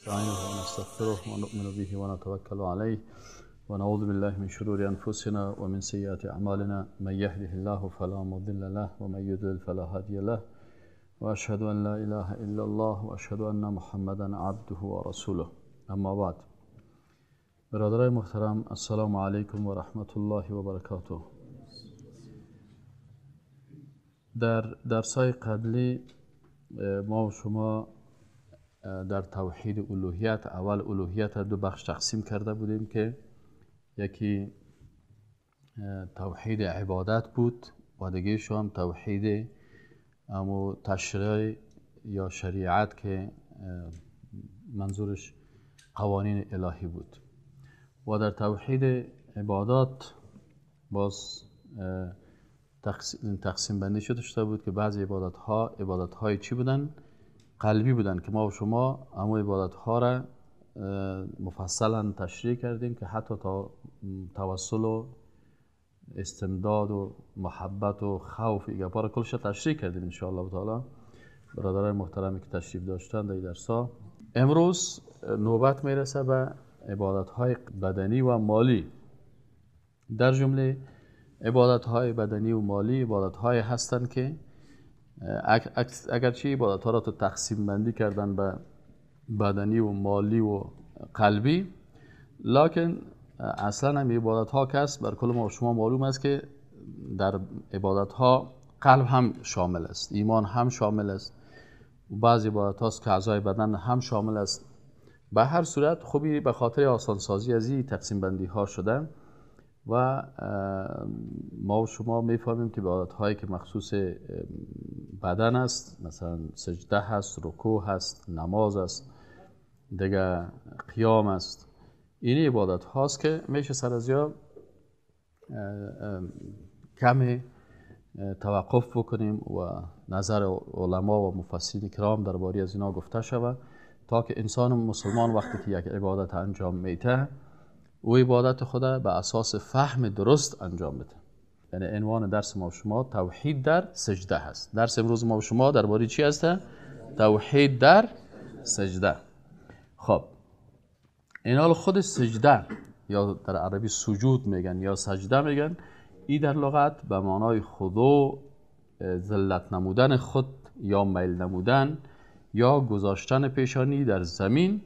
نستعینه و نستغفره و نؤمن به و نتوکل علیه و نعوذ بالله من شرور انفسنا و من سیئات اعمالنا من یهده الله فلا مضل له و من یضلل فلا هادی له و اشهد ان لا اله الا الله و اشهد ان محمدا عبده و رسوله. اما بعد، برادرای محترم، السلام علیکم و رحمت الله و برکاته. در درسای قبلی ما و شما در توحید الوهیت، اول الوهیت دو بخش تقسیم کرده بودیم که یکی توحید عبادت بود و دیگه هم توحید امو تشریع یا شریعت که منظورش قوانین الهی بود. و در توحید عبادات باز تقسیم بندی شده بود که بعضی عبادت ها عبادت های چی بودن؟ قلبی بودن که ما و شما امو عبادت ها را مفصلا تشریح کردیم که حتی تا توسل و استمداد و محبت و خوف ایگپا را کلش تشریح کردیم ان شاء الله تعالی. برادرای محترمی که تشریف داشتن در درس‌ها، امروز نوبت میرسه به عبادت های بدنی و مالی. در جمله عبادت های بدنی و مالی عبادت های هستند که اگرچه عبادت ها را تو تقسیم بندی کردن به بدنی و مالی و قلبی، لکن اصلا هم عبادت ها کس بر کل ما و شما معلوم است که در عبادت ها قلب هم شامل است، ایمان هم شامل است، بعضی عبادت هاست که اعضای بدن هم شامل است. به هر صورت خوبی به خاطر آسانسازی از این تقسیم بندی ها شده و ما و شما میفهمیم که عبادت هایی که مخصوص بدن است، مثلا سجده هست، رکوع هست، نماز است، دیگه قیام است، این عبادت هاست که میشه سر از یا کمی توقف بکنیم و نظر علما و مفسرین کرام درباره از اینا گفته شود تا که انسان مسلمان وقتی که یک عبادت انجام میده او عبادت خود به اساس فهم درست انجام بده. یعنی عنوان درس ما و شما توحید در سجده هست. درس امروز ما و شما درباره چی هست؟ توحید در سجده. خب اینال خود سجده یا در عربی سجود میگن یا سجده میگن، ای در لغت به معنای خضوع، ذلت نمودن خود یا میل نمودن یا گذاشتن پیشانی در زمین،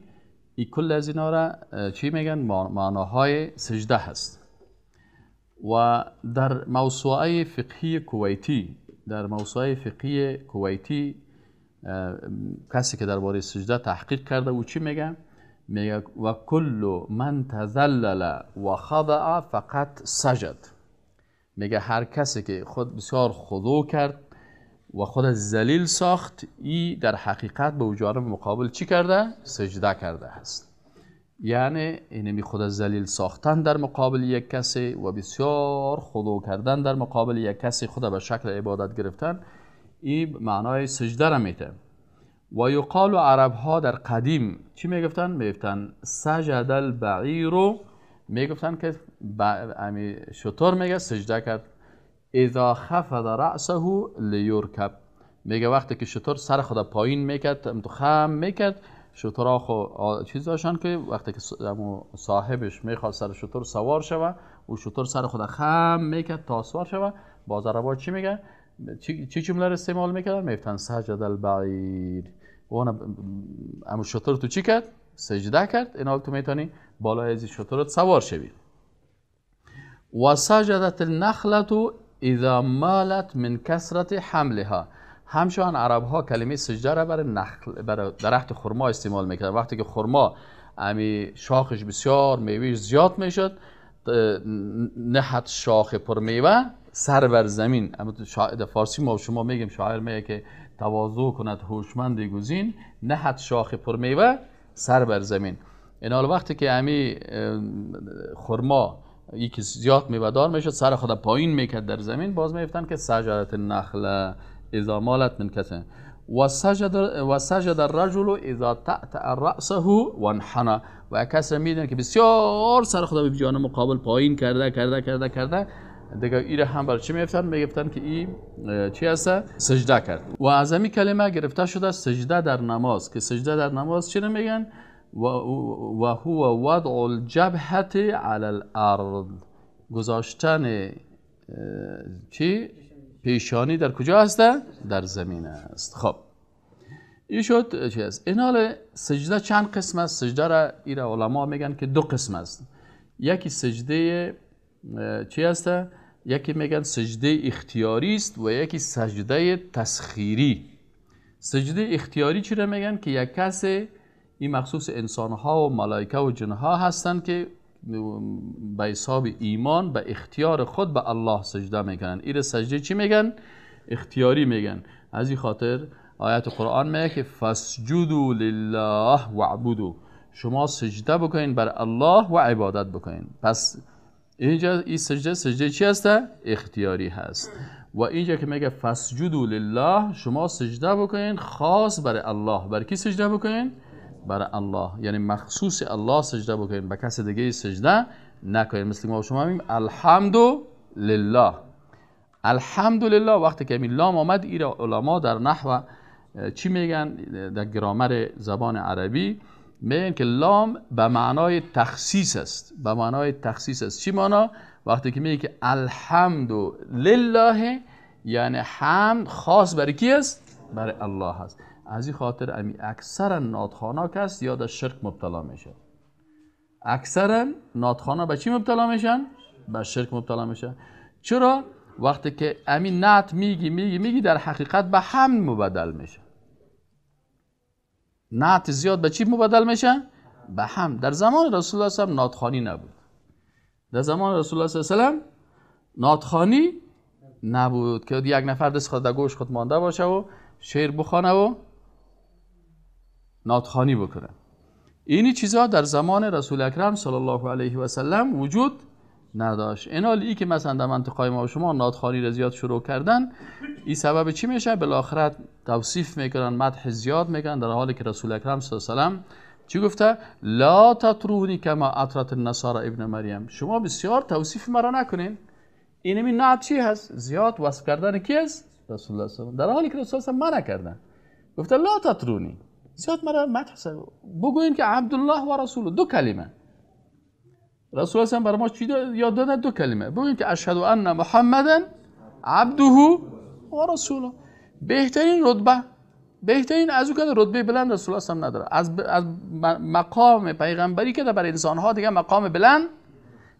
ای کل از اینا را چی میگن؟ معناهای سجده هست. و در موسوعه فقهی کویتی، در موسوعه فقهی کویتی کسی که درباره سجده تحقیق کرده او چی میگه؟ میگه و کل من تذلل و خضع فقط سجد. میگه هر کسی که خود بسیار خضوع کرد و خود ذلیل ساخت، ای در حقیقت به جانب مقابل چی کرده؟ سجده کرده است. یعنی اینمی خود ذلیل ساختن در مقابل یک کسی و بسیار خضوع کردن در مقابل یک کسی، خود به شکل عبادت گرفتن، این معنای سجده را میده. و یقال عرب ها در قدیم چی میگفتن؟ میگفتن سجد البعیر، میگفتن که شتر میگه سجده کرد. اذا خفض رأسه لیرکب، میگه وقتی که شتر سر خود پایین میکرد، تو خم میکرد، شترها خو چیز داشتن که وقتی که صاحبش میخواست سر شتر سوار شوه، او شتر سر خود خم میکرد تا سوار شوه. باز عربا چی میگه؟ چی جمله رو استعمال میکردن؟ میگفتن سجد البعیر. اما شتر تو چی کرد؟ سجده کرد. اینا تو میتونی بالای از شتر سوار شوی. و سجدت النخله اذا مالت من کثرت حملها. همچنان عرب ها کلمه سجده را برای نخل، برای درخت خرما استعمال میکردن. وقتی که خرما امی شاخش بسیار میوهش زیاد میشد، نهت شاخ پر میوه سر بر زمین. اما در فارسی ما شما میگیم، شاعر میگه که تواضع کند هوشمند گزین، نهت شاخ پر میوه سر بر زمین. این وقتی که امی خرما یکی زیاد میوه دار میشد، سر خود پایین میکرد در زمین، باز میگفتن که سجدت النخله اذا مالت من کثرة. و سجد الرجل اذا تأتأ رأسه وانحنى. و کسی میدن که بسیار سر خود به جانب مقابل پایین کرده کرده کرده کرده، دیگه ایره هم برای چی میگفتن؟ میگفتن که این چی هست؟ سجده کرد. و از این کلمه گرفته شده سجده در نماز، که سجده در نماز چی میگن؟ و هو وضع الجبهة علی الارض، گذاشتن چی؟ پیشانی در کجا هست؟ در زمین است. خب این شد چی است؟ این حال سجده چند قسم است؟ سجده را ایره علما میگن که دو قسم است. یکی سجده چی است؟ یکی میگن سجده اختیاری است و یکی سجده تسخیری. سجده اختیاری چی را میگن؟ که یک کس، این مخصوص انسانها و ملائکه و جنها هستند که به حساب ایمان به اختیار خود به الله سجده میکنن. این سجده چی میگن؟ اختیاری میگن. از این خاطر آیت قرآن میگه که فاسجدوا لله واعبدوا، شما سجده بکنین بر الله و عبادت بکنین. پس اینجا این سجده سجده چی هست؟ اختیاری هست. و اینجا که میگه فاسجدوا لله، شما سجده بکنین خاص بر الله. بر کی سجده بکنین؟ بر الله، یعنی مخصوص الله سجده بکنین، به کس دیگه سجده نکنین. مثل ما شما میگیم الحمد لله. الحمدلله وقتی که این لام آمد، ایرا علما در نحو چی میگن؟ در گرامر زبان عربی میگن که لام به معنای تخصیص است. به معنای تخصیص است. چی معنا؟ وقتی که میگه که الحمد لله، یعنی حمد خاص برای کی است؟ برای الله است. از این خاطر امی اکثرا ناتخوانا کس یا در شرک مبتلا میشه. اکثرا ناتخوانا به چی مبتلا میشن؟ به شرک مبتلا میشن. چرا؟ وقتی که امی نعت میگی میگی میگی در حقیقت به حمد مبدل میشه. نعت زیاد به چی مبدل میشه؟ به حمد. در زمان رسول الله صلی الله علیه و نعت‌خوانی نبود. در زمان رسول الله صلی الله علیه و نعت‌خوانی نبود که یک نفر دست خود در گوش خود مانده باشه و شعر بخوانه و نعت‌خوانی بکنه. اینی چیزا در زمان رسول اکرم صلی الله علیه و سلم وجود نداشت. این حال ای که مثلا در منطقه ما و شما نعت‌خوانی را زیاد شروع کردن، این سبب چی میشه؟ بالاخره توصیف میکنن، مدح زیاد میکنن، در حالی که رسول اکرم صلی الله علیه و سلم چی گفته؟ لا تطرونی کما اطرت النصارى ابن مریم. شما بسیار توصیف مرا نکنین. اینمی نعت چی هست؟ زیاد وصف کردن کی است؟ رسول الله صلی الله علیه و سلم. در حالی که رسول الله منع کردن، گفته لا تطرونی، زیاد مرا مدح بگوین که عبدالله و رسوله، دو کلمه. رسول الله برای ما چی یاد دادن؟ دو کلمه. بگوین که اشهد ان محمدا عبده و رسوله. بهترین رتبه، بهترین از او که رتبه بلند رسول الله صلی نداره. از مقام پیغمبری که برای انسان ها دیگه مقام بلند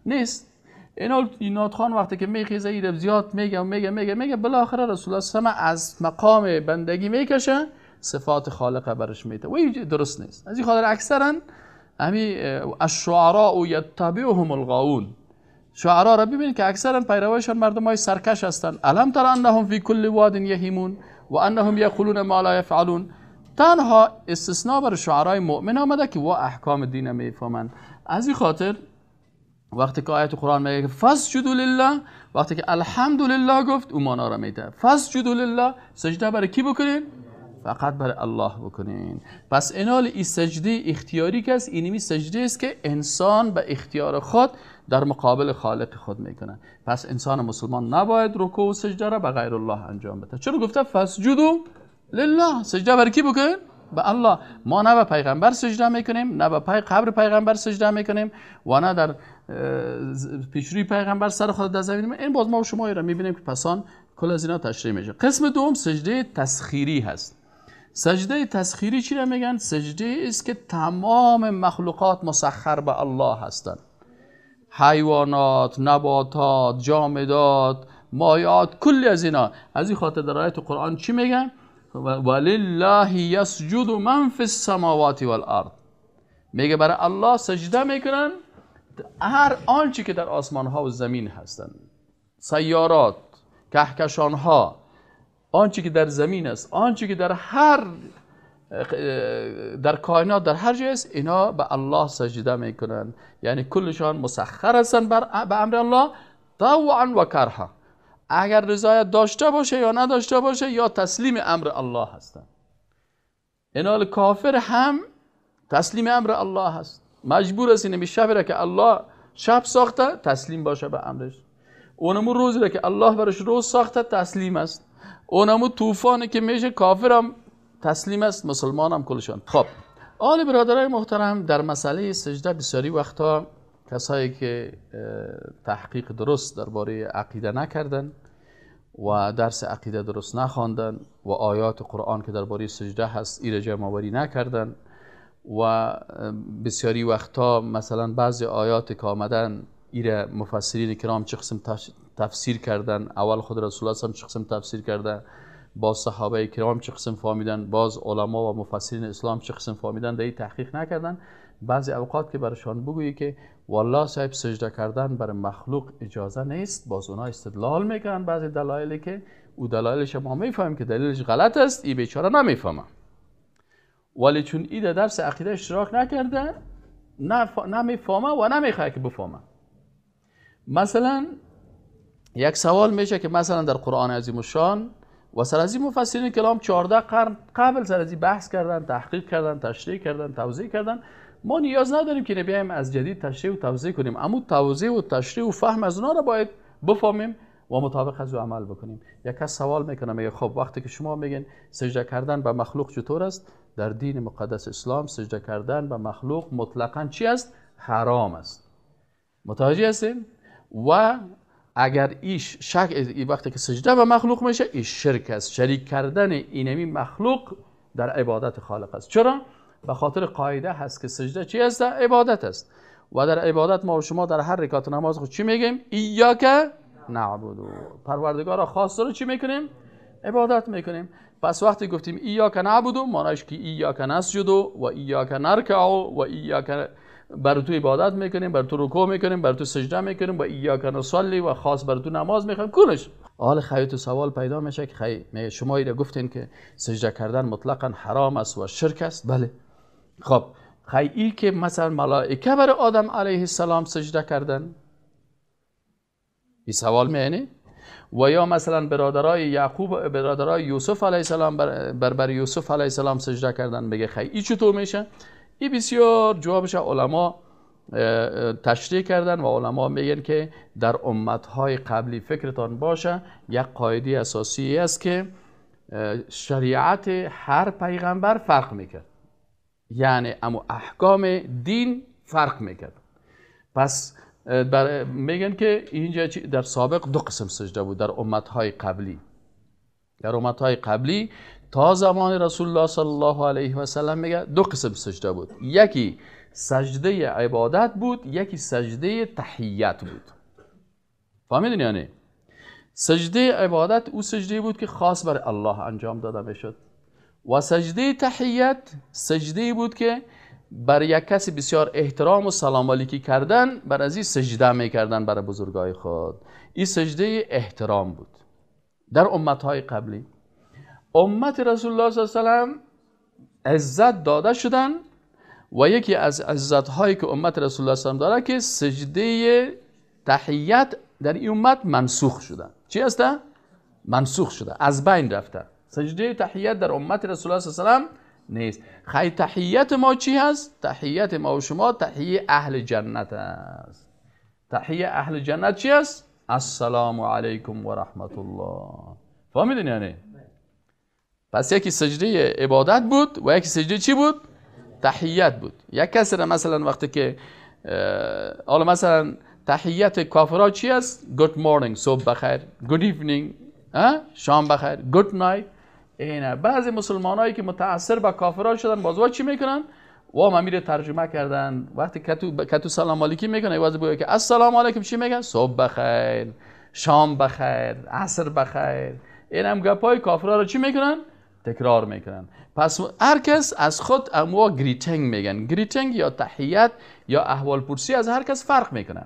نیست. اینا نعت‌خوان وقتی که میخیزه ایره زیاد میگه میگه میگه میگه، بالاخره رسول الله صلی از مقام بندگی میکشه، صفات خالق برش میده و این درست نیست. از این خاطر اکثرا همی الشعراء یتبعهم الغاوون، شعرا را ببینید که اکثرا پیروایشان مردم های سرکش هستند. الم تر انهم فی کل واد یهیمون و انهم یقولون ما لا یفعلون. تنها استثناء بر شعرای مؤمن آمده که وا احکام دین میفهمند. از این خاطر وقتی که آیت قرآن میگه که فاسجدوا لله، وقتی که الحمدلله گفت او معنا را میده. فاسجدوا لله، سجده برای کی بکنین؟ فقط برای الله بکنین. پس اینال این سجده اختیاری که است، اینمی سجده است که انسان به اختیار خود در مقابل خالق خود میکنه. پس انسان مسلمان نباید رکوع و سجده را به غیر الله انجام بده. چرا گفته فاسجدوا لله؟ سجده برای کی بکنین؟ به الله. ما نه به پیغمبر سجده میکنیم، نه به پای قبر پیغمبر سجده میکنیم و نه در پیشروی پیغمبر سر خود در زمین. این باز ما و شما را میبینیم که پسان کل از اینا تشریح میشه. قسم دوم سجده تسخیری هست. سجده تسخیری چی را میگن؟ سجده است که تمام مخلوقات مسخر به الله هستند. حیوانات، نباتات، جامدات، مایعات، کلی از اینا. از این خاطر در آیت قرآن چی میگن؟ ولله یسجد من فی السماوات والارض. میگه برای الله سجده میکنن هر آنچه که در آسمان ها و زمین هستند، سیارات، کهکشان ها، آنچه که در زمین است، آنچه که در هر در کائنات در هر جای است، اینا به الله سجده میکنن. یعنی کلشان مسخر هستند به امر الله، طوعا و کرها. اگر رضایت داشته باشه یا نداشته باشه، یا تسلیم امر الله هستند. اینال کافر هم تسلیم امر الله هست، مجبور است اینمی شب را که الله شب ساخته تسلیم باشه به امرش. اونمو روزی را که الله برش روز ساخته تسلیم است. اونمو طوفانی که میشه کافر هم تسلیم است، مسلمان هم کلشان. خب آل برادرای محترم، در مسئله سجده بسیاری وقتا کسایی که تحقیق درست درباره عقیده نکردن و درس عقیده درست نخواندن و آیات قرآن که درباره سجده هست ایره جمع آوری نکردن و بسیاری وقتا مثلا بعضی آیات که آمدن ایره مفسرین کرام چه قسم تفسیر کردن، اول خود رسول الله چه قسم تفسیر کردن، باز صحابه کرام چه قسم فهمیدن، باز علما و مفسرین اسلام چه قسم فهمیدن، در این تحقیق نکردن. بعضی اوقات که برشان بگویی که والله صاحب سجده کردن بر مخلوق اجازه نیست، باز اونا استدلال میکنن بعضی دلایلی که او دلایلش ما میفهمیم که دلیلش غلط است، ای بیچاره نمیفهمه، ولی چون ای در درس عقیده اشتراک نکرده نمیفهمه و نمیخواد که بفهمه. مثلا یک سوال میشه که مثلا در قرآن عظیم الشان و سر از این مفسرین کلام 14 قرن قبل سر از این بحث کردن، تحقیق کردن، تشریح کردن، توضیح کردن، ما نیاز نداریم که بیایم از جدید تشریح و توضیح کنیم، اما توضیح و تشریح و فهم از اونا را باید بفهمیم و مطابق از او عمل بکنیم. یک کس سوال میکنه، میگه خب وقتی که شما میگین سجده کردن به مخلوق چطور است؟ در دین مقدس اسلام سجده کردن به مخلوق مطلقاً چی است؟ حرام است. متوجه هستین؟ و اگر ایش شک، ای وقتی که سجده به مخلوق میشه ایش شرک است، شریک کردن اینمی مخلوق در عبادت خالق است. چرا؟ به خاطر قاعده هست که سجده چی است؟ عبادت است. و در عبادت ما و شما در هر رکعت نماز خود چی میگیم؟ ایاک نعبد. پروردگار خاص رو چی میکنیم؟ عبادت میکنیم. پس وقتی گفتیم ایاک نعبد، معنیش که ایاک نسجد و ایاک نرکع و ایاک بر تو عبادت میکنیم، بر تو رکوع میکنیم، بر تو سجده میکنیم و ایاک نصلی و خاص بر تو نماز میخوایم. کلش حال خیلی تو سوال پیدا میشه که خی شما ایره گفتین که سجده کردن مطلقا حرام است و شرک است. بله. خب خیلی که مثلا ملائکه بر آدم علیه السلام سجده کردن، این سوال میعنی؟ و یا مثلا برادرای یعقوب، برادرای یوسف علیه السلام بر یوسف علیه السلام سجده کردن، بگه خیلی چطور میشه؟ این بسیار جوابش علما تشریح کردن و علما میگن که در امتهای قبلی فکرتان باشه یک قاعده اساسی است که شریعت هر پیغمبر فرق میکرد، یعنی اما احکام دین فرق میکرد. پس میگن که اینجا در سابق دو قسم سجده بود در امتهای قبلی. در امتهای قبلی تا زمان رسول الله صلی الله علیه و سلم میگه دو قسم سجده بود، یکی سجده عبادت بود، یکی سجده تحیت بود. فهمیدین؟ یعنی سجده عبادت او سجده بود که خاص بر الله انجام داده میشد و سجده تحیت سجده بود که بر یک کسی بسیار احترام و سلام علیکی کردن، بر از این سجده میکردن برای بزرگای خود. این سجده احترام بود در امتهای قبلی. امت رسول الله صلی الله علیه و سلم عزت داده شدن و یکی از عزت هایی که امت رسول الله صلی الله علیه و سلم داره که سجده تحیت در این امت منسوخ شده. چی است؟ منسوخ شده، از بین رفته. سجده تحیت در امت رسول الله صلی الله علیه و سلم نیست. خیلی تحیت ما چی هست؟ تحیت ما و شما تحیه اهل جنت است. تحیه اهل جنت چی است؟ السلام علیکم و رحمت الله. فهمیدین یعنی؟ پس یکی سجده عبادت بود و یکی سجده چی بود؟ تحیت بود. یک کسی را مثلا وقتی که حالا مثلا تحیت کافرها چی است؟ Good morning، صبح بخیر، good evening، شام بخیر، good night. اینه بعضی مسلمانایی که متاثر با کافرها شدن باز چی میکنن؟ و امیر ترجمه کردن. وقتی کتو سلام علیکی میکنه، باز بگه که السلام علیکم چی میگن؟ صبح بخیر، شام بخیر، عصر بخیر. اینم گپای کافرها رو چی میکنن؟ تکرار میکنن. پس هر کس از خود اموا greeting میگن. greeting یا تحیت یا احوال پرسی از هر کس فرق میکنه.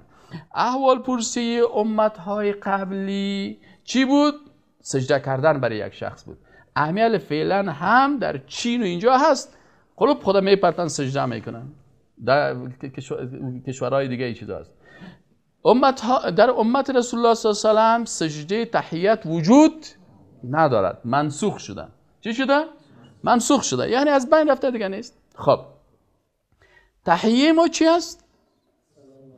احوال پرسی امتهای قبلی چی بود؟ سجده کردن برای یک شخص بود. اهمیت فعلا هم در چین و اینجا هست. قلوب خدا میپرتن سجده میکنن. در کشورهای دیگه ای چیز هست. در امت رسول الله صلی الله علیه و سلم سجده تحیت وجود ندارد، منسوخ شده. چی شده؟ منسوخ شده، یعنی از بین رفته دیگه نیست. خب تحیه ما چی است؟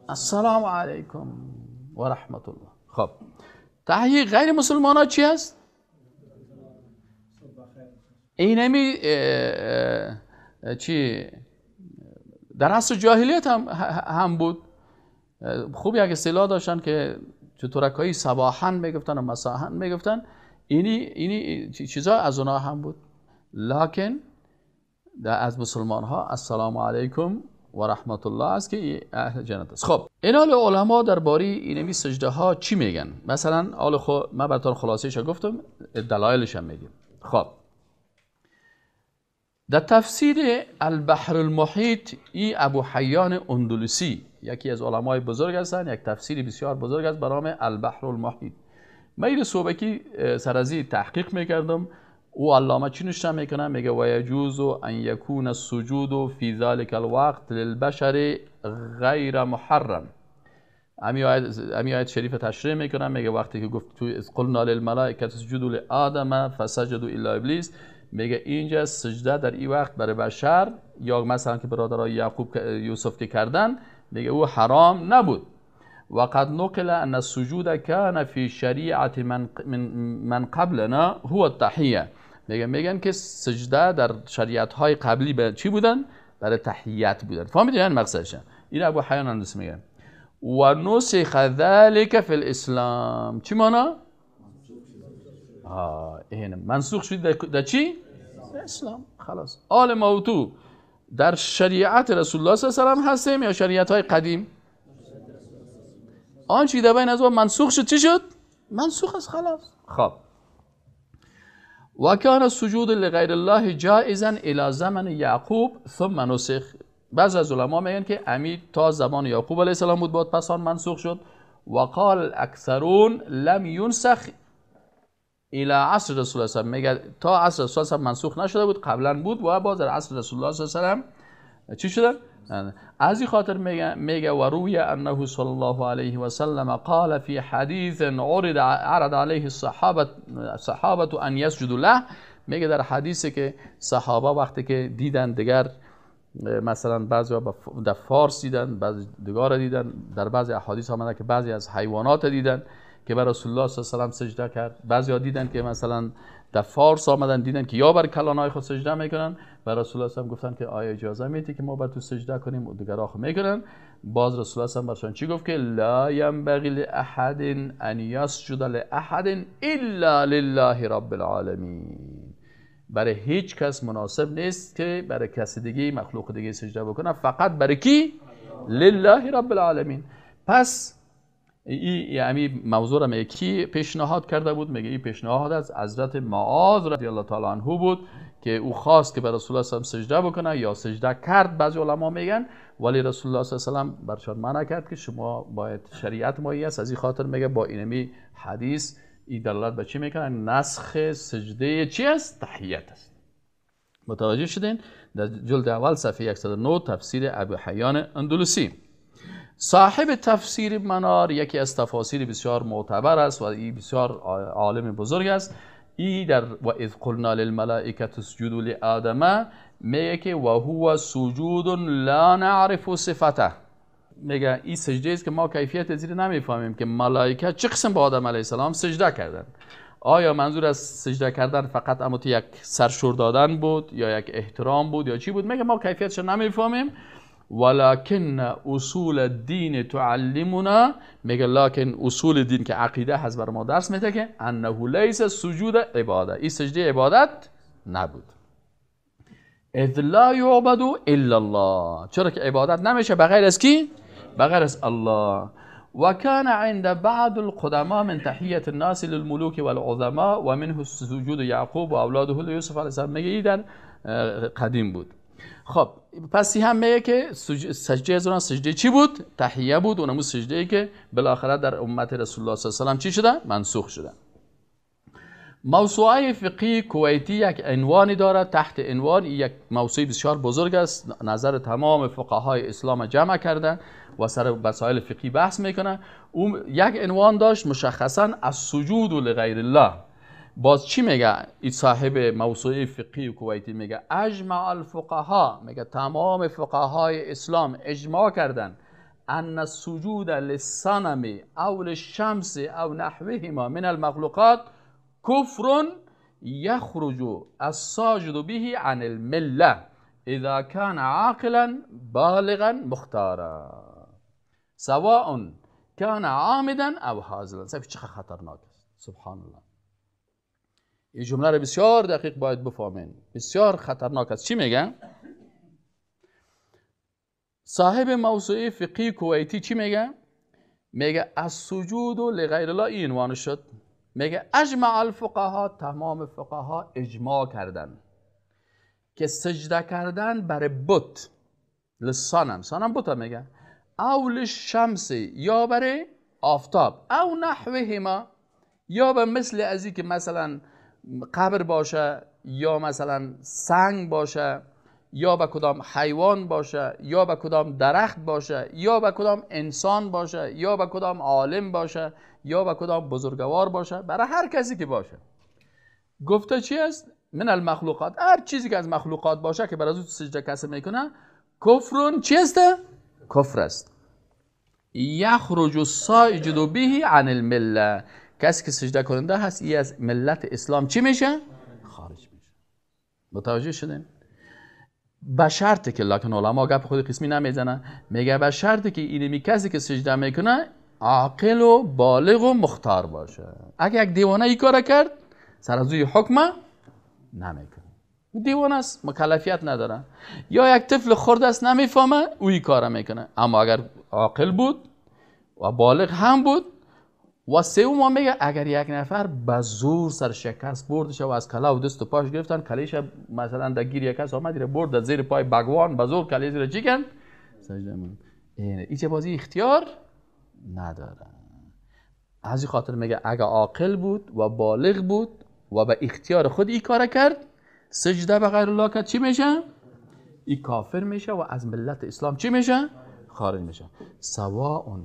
السلام علیکم و رحمت الله. خب تحیه غیر مسلمان ها چی است؟ اینمی چی در عصر جاهلیت هم بود. خوب یک اصطلاح داشتن که چطورکایی صباحن میگفتن و مساحن میگفتن، اینی چیزا از اونا هم بود. لکن از مسلمان ها السلام علیکم و رحمت الله است که اهل جنت است. خب این حال علما درباره اینمی سجده ها چی میگن؟ مثلا حال خب من براتون خلاصه‌اش گفتم، دلایلش هم میگیم. خب در تفسیر البحر المحیط ای ابو حیان اندلسی یکی از علمای بزرگ هستند، یک تفسیر بسیار بزرگ است به نام البحر المحیط. من این صوبکی سرازی تحقیق میکردم، او علامه چی نشته میکنه؟ میگه و یجوز ان یکون السجود فی ذلك الوقت للبشر غیر محرم. امی آیت شریف تشریح میکنه، میگه وقتی که گفت تو اذ قلنا للملائکه اسجدوا لآدم فسجدوا الا ابلیس، میگه اینجا سجده در این وقت برای بشر یا مثلا که برادرای یعقوب یوسف که کردن، میگه او حرام نبود. وقد نقل ان السجود كان في شریعت من قبلنا هو التحیه. میگن که سجده در شریعت های قبلی به چی بودن؟ برای تحیت بودن. فهمیدین یعنی مقصدش؟ این ابو حیان اندلسی میگه و نسخ ذلك فی الاسلام. چی مانا؟ اینه منسوخ شد در چی؟ اسلام. خلاص آل موتو در شریعت رسول الله صلی الله علیه و سلم هستیم یا شریعت های قدیم؟ آنچه در بین از اون منسوخ شد چی شد؟ منسوخ است خلاص. خب و کان السجود لغیر الله جائزا الى زمن یعقوب ثم نسخ. بعض از علما میگن که امید تا زمان یعقوب علیه السلام بود، بعد پس آن منسوخ شد. و قال الاکثرون لم ينسخ الى عصر رسول الله صلی الله علیه و سلم. میگه تا عصر رسول الله منسوخ نشده بود، قبلا بود و باز در عصر رسول الله صلی الله علیه و سلم چی شده؟ از این خاطر میگه و روی انه صلی الله علیه و سلم قال فی حدیث عرض علیه الصحابه ان یسجدوا له. میگه در حدیثی که صحابه وقتی که دیدن دیگر مثلا بعضی در فارس دیدن، بعضی دیگار دیدن، در بعضی احادیث آمده که بعضی از حیوانات دیدن که بر رسول الله صلی الله علیه و سلم سجده کرد، بعضی ها دیدن که مثلا در فارس آمدن دیدن که یا بر کلانای خود سجده میکنن و رسول الله صلی الله علیه و گفتن که آیا اجازه میدی که ما بر تو سجده کنیم و دیگرها خو میکنن. باز رسول الله صلی الله علیه و برشان چی گفت؟ که لا ینبغی لاحد ان یسجد لاحد الا لله رب العالمین. برای هیچ کس مناسب نیست که برای کس دیگه مخلوق دیگه سجده بکنه، فقط برای کی؟ لله رب العالمین. پس این یعنی موضوع را میگه کی پیشنهاد کرده بود؟ میگه این پیشنهاد از حضرت معاذ رضی الله تعالی عنه بود که او خواست که بر رسول الله صلی الله علیه و سجده بکنه یا سجده کرد، بعضی علما میگن، ولی رسول الله صلی الله علیه و سلم برشان منع کرد که شما باید شریعت مایی است. از این خاطر میگه با اینمی حدیث این دلالت به چی میکنه؟ نسخ سجده چی است؟ تحیت است. متوجه شدین؟ در جلد اول صفحه 109 تفسیر ابو حیان اندلسی. صاحب تفسیر منار یکی از تفاسیر بسیار معتبر است و این بسیار عالم بزرگ است. ای در و اذ قلنا للملائکه اسجدوا لآدم میگه که و هو سجود لا نعرف صفته. میگه این سجده است که ما کیفیت زیر نمیفهمیم که ملائکه چه قسم با آدم علیه السلام سجده کردن. آیا منظور از سجده کردن فقط اما یک سرشور دادن بود یا یک احترام بود یا چی بود؟ میگه ما کیفیتش نمیفهمیم. ولكن اصول الدین تعلمنا، میگه لکن اصول دین که عقیده هست بر ما درس میده که انه لیس سجود عباده، این سجده عبادت نبود. اذ لا یعبد الا الله، چرا که عبادت نمیشه بغیر از کی؟ بغیر از الله. وكان عند بعض القدماء من تحیه الناس للملوك والعظماء ومنه سجود یعقوب و اولاده لیوسف علیه السلام. میگه این در قدیم بود. خب پس هم میگه که سجده از اون سجده چی بود؟ تحیه بود، اونمو سجده ای که بالاخره در امت رسول الله صلی الله علیه و سلم چی شده؟ منسوخ شده. موسوعه فقهی کویتی یک عنوانی دارد، تحت عنوان یک موسوعه بسیار بزرگ است، نظر تمام فقهای اسلام جمع کرده و سر مسائل فقهی بحث میکنه. او یک عنوان داشت مشخصا از سجود لغیر الله. باز چی میگه این صاحب موسوعه فقهی کویتی؟ میگه اجمع الفقها، میگه تمام فقهای اسلام اجماع کردن ان السجود للصنم او للشمس او نحوهما من المخلوقات کفر یخرج الساجد به عن المله. اذا كان عاقلا بالغا مختارا سواء كان عامدا او هازلا. چه خطرناک است، سبحان الله. این جمله رو بسیار دقیق باید بفهمین، بسیار خطرناک است. چی میگه؟ صاحب موسوعه فقهی کویتی چی میگه؟ میگه السجود لغیر الله، این عنوان شد. میگه اجمع الفقها، تمام فقها اجماع کردن که سجده کردن برای بت، لصنم، صنم بت میگه، او للشمس یا برای آفتاب، او نحوهما یا به مثل ازی که مثلا قبر باشه یا مثلا سنگ باشه یا به کدام حیوان باشه یا به کدام درخت باشه یا به کدام انسان باشه یا به کدام عالم باشه یا به کدام بزرگوار باشه، برای هر کسی که باشه. گفته چی است؟ من المخلوقات، هر چیزی که از مخلوقات باشه که برای او سجده کسی میکنه، کفرون چی است؟ کفر است. یخرج الساجد به عن المله، کسی که سجده کننده هست ای از ملت اسلام چی میشه؟ خارج میشه. متوجه شدین؟ به شرطی که، لکن علما گپ خود قسمی نمیزنه، میگه به شرطی که اینمی کسی که سجده میکنه عاقل و بالغ و مختار باشه. اگه یک دیوانه ای کار کرد سر از اوی حکم نمیکنه، دیوانه است، مکلفیت نداره. یا یک طفل خرد است نمیفهمه، اوی کار میکنه. اما اگر عاقل بود و بالغ هم بود و سوم میگه اگر یک نفر به زور سر شکست بردش و از کله و دست و پاش گرفتن، کلیش مثلا در گیر یک کس آمد برد در زیر پای بگوان، به زور کلیش را چی کن؟ سجده من. این بازی اختیار نداره. از این خاطر میگه اگر عاقل بود و بالغ بود و به اختیار خود این کار کرد، سجده به غیر الله کرد، چی میشه؟ این کافر میشه و از ملت اسلام چی میشه؟ خارج میشه. سواء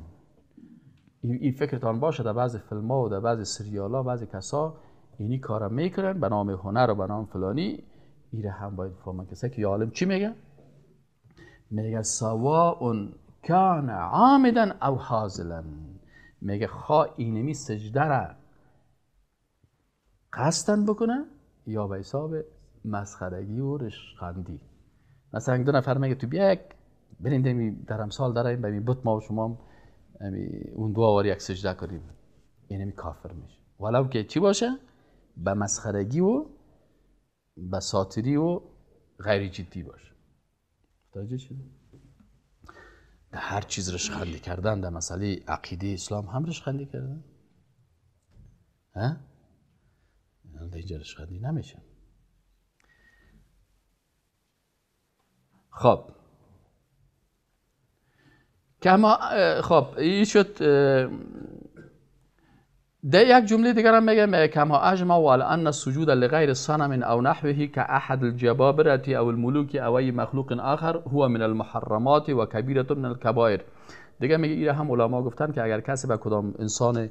این فکرتان باشه در بعضی فیلم ها و در بعضی سریال ها بعضی کسا اینی کارا میکنن به نام هنر و به نام فلانی. ایره هم باید بفهمن کسی که عالم چی میگه؟ میگه سواء کان عامدا او هازلا، میگه خواه اینمی سجده را قصدن بکنه یا به حساب مسخرگی و رشخندی. مثلا دو نفر میگه تو بیا یک بریم در امثال داریم به بت ما و شما اون دو آوار یک سجده کنیم، اینمی کافر میشه، ولو که چی باشه؟ به مسخرگی و به ساتری و غیر جدی باشه. متوجه شدید؟ در هر چیز رشخندی کردن، در مسئله عقیده اسلام هم رشخندی کردن، ها؟ در اینجا رشخندی نمیشه. خب کما خب این شد. در یک جمله دیگر هم میگه کما اجمع على ان السجود لغیر صنم او نحوه كأحد الجبابرة او الملوك او ای مخلوق آخر هو من المحرمات و کبیرة من الكبائر. دیگه میگه ایره هم علما گفتن که اگر کسی به کدام انسان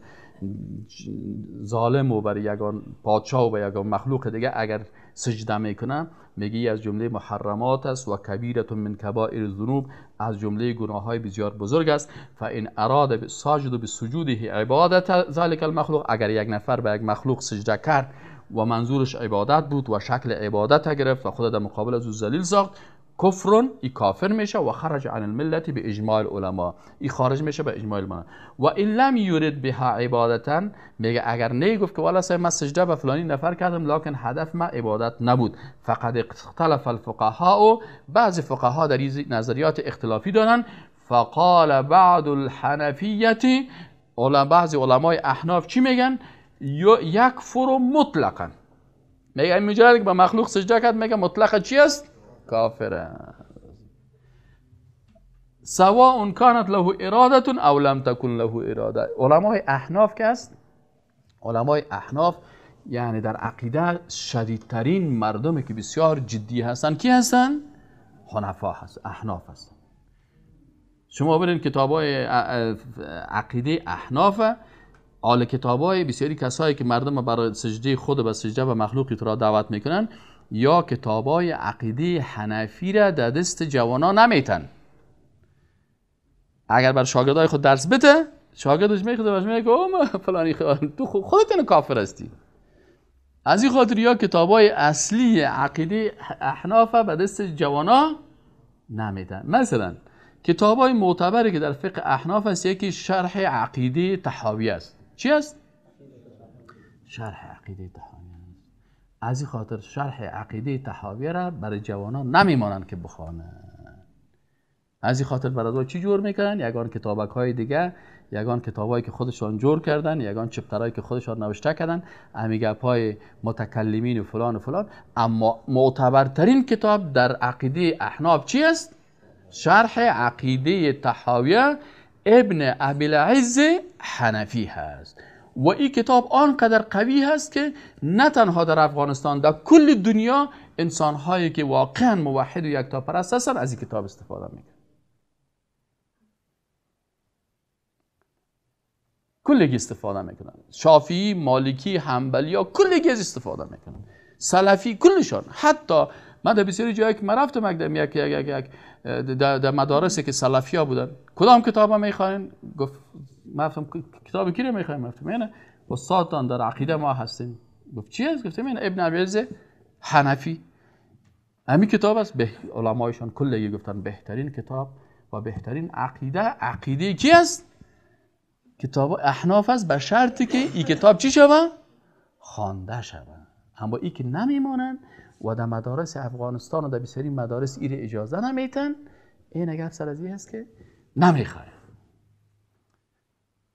ظالم و بر یگان پادشاه و به یگان مخلوق دیگه اگر سجده میکنه، میگه از جمله محرمات است و کبیرة من کبائر الذنوب، از جمله گناه های بسیار بزرگ است. فان اراد ساجد بسجوده عبادت ذلك المخلوق، اگر یک نفر به یک مخلوق سجده کرد و منظورش عبادت بود و شکل عبادت گرفت و خود در مقابل از او ذلیل ساخت، کفر، ای کافر میشه و خرج عن الملت به اجماع العلماء، ای خارج میشه به اجماع العلماء. و ان لم یرد بها عبادتا، میگه اگر نگفت که والا من سجده به فلانی نفر کردم لکن هدف ما عبادت نبود، فقد اختلف الفقهاء، بعضی فقها در این نظریات اختلافی دارن. فقال بعض الحنفیه، بعضی علمای احناف چی میگن؟ یکفر مطلقا، میگه مجرد که به مخلوق سجده کرد میگه مطلقا چی است؟ کافر. سواء كانت له اراده او لم تكن له اراده. علمای احناف که است، علمای احناف یعنی در عقیده شدیدترین مردمی که بسیار جدی هستن کی هستن؟ حنفا هست، احناف هستن. شما برین کتابای عقیده احناف، آل کتابای بسیاری کسایی که مردم برای سجده خود و سجده به مخلوقی را دعوت میکنن، یا کتابای عقیده حنفی را در دست جوانا نمیتن. اگر بر شاگردای خود درس بده، شاگردش میخواد باش میگه او فلانی تو خودت کافر هستی. از این خاطر یا کتابای اصلی عقیده احناف به دست جوانا نمیدن. مثلا کتابای معتبری که در فقه احناف است، یکی شرح عقیده طحاوی است. چی است؟ شرح عقیده طحاوی است. از این خاطر شرح عقیده طحاوی را برای جوانان نمیمانند که بخوانند. از این خاطر برای چی جور میکنن؟ یگان کتابک های دیگه، یگان کتابایی که خودشان جور کردن، یگان چپترهایی که خودشان نوشته کردن، امی گپای متکلمین و فلان و فلان. اما معتبرترین کتاب در عقیده احناف چی است؟ شرح عقیده طحاویه ابن ابی العز حنفی هست. و این کتاب آنقدر قوی هست که نه تنها در افغانستان، در کل دنیا انسانهایی که واقعا موحد و یکتاپرست هستند از این کتاب استفاده میکنن. کلگی استفاده میکنن. شافعی، مالکی، حنبلی ها کلگی از استفاده میکنن. سلفی کلشان. حتی من در بسیاری جایی که من رفتم یک یک یک در مدارسی که سلفی ها بودن، کدام کتاب ها میخواین؟ گفت من رفتم کتاب کی رو میخوایم؟ گفتم اینه استادان در عقیده ما هستیم. گفت چی است؟ گفتم این ابن ابی العز حنفی. همین کتاب است. به علمایشان کلگی گفتن بهترین کتاب و بهترین عقیده، عقیده کی است؟ کتاب احناف است، به شرطی که این کتاب چی شوه؟ خوانده شوه. اما ای که نمیمانند و در مدارس افغانستان و در بسیاری مدارس ایر اجازه نمیتن، این اگر سر از این هست که نمیخواه.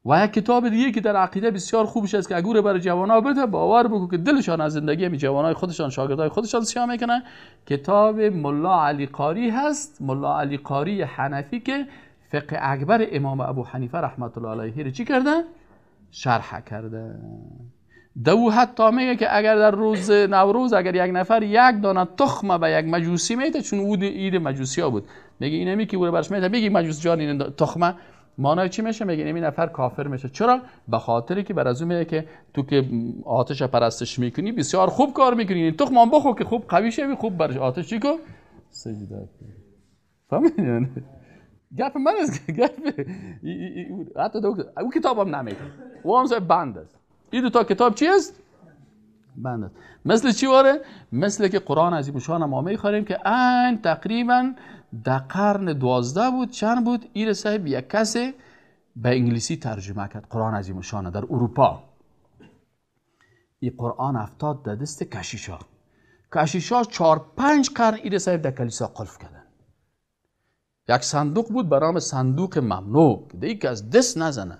و یک کتاب دیگه که در عقیده بسیار خوبش است که اگه برای جوانا بده، باور بکن که دلشان از زندگی می جوانای خودشان، شاگردای خودشان سیاه میکنن، کتاب ملا علی قاری هست. ملا علی قاری حنفی که فقه اکبر امام ابو حنیفه رحمت الله علیه رو چی کرده؟ شرح کرده. دو حتی میگه که اگر در روز نوروز اگر یک نفر یک دانه تخمه به یک مجوسی میده، چون او عید مجوسی ها بود، میگه اینمی که او رو برش میده، میگه مجوس جان این تخمه معنای چی میشه؟ میگه اینمی نفر کافر میشه. چرا؟ به خاطری که بر از اون میگه که تو که آتش پرستش میکنی بسیار خوب کار میکنی، این تخم هم بخور که خوب قوی شوی، خوب برش آتش چی کن؟ سجده کن. فهمیدی؟ گپ من است، گپ حتی او کتابم نمیده، او هم بند است. این دو تا کتاب چی است؟ بند است. مثل چی واره؟ مثل که قرآن عظیم شان ما میخوانیم که این تقریبا در قرن 12 بود، چند بود، این صاحب یک کسی به انگلیسی ترجمه کرد قرآن عظیم شان در اروپا. این قرآن افتاد در دست کشیشا. کشیشا 4-5 قرن این صاحب در کلیسا قلف کردن. یک صندوق بود به نام صندوق ممنوع که دیگه از دست نزنه.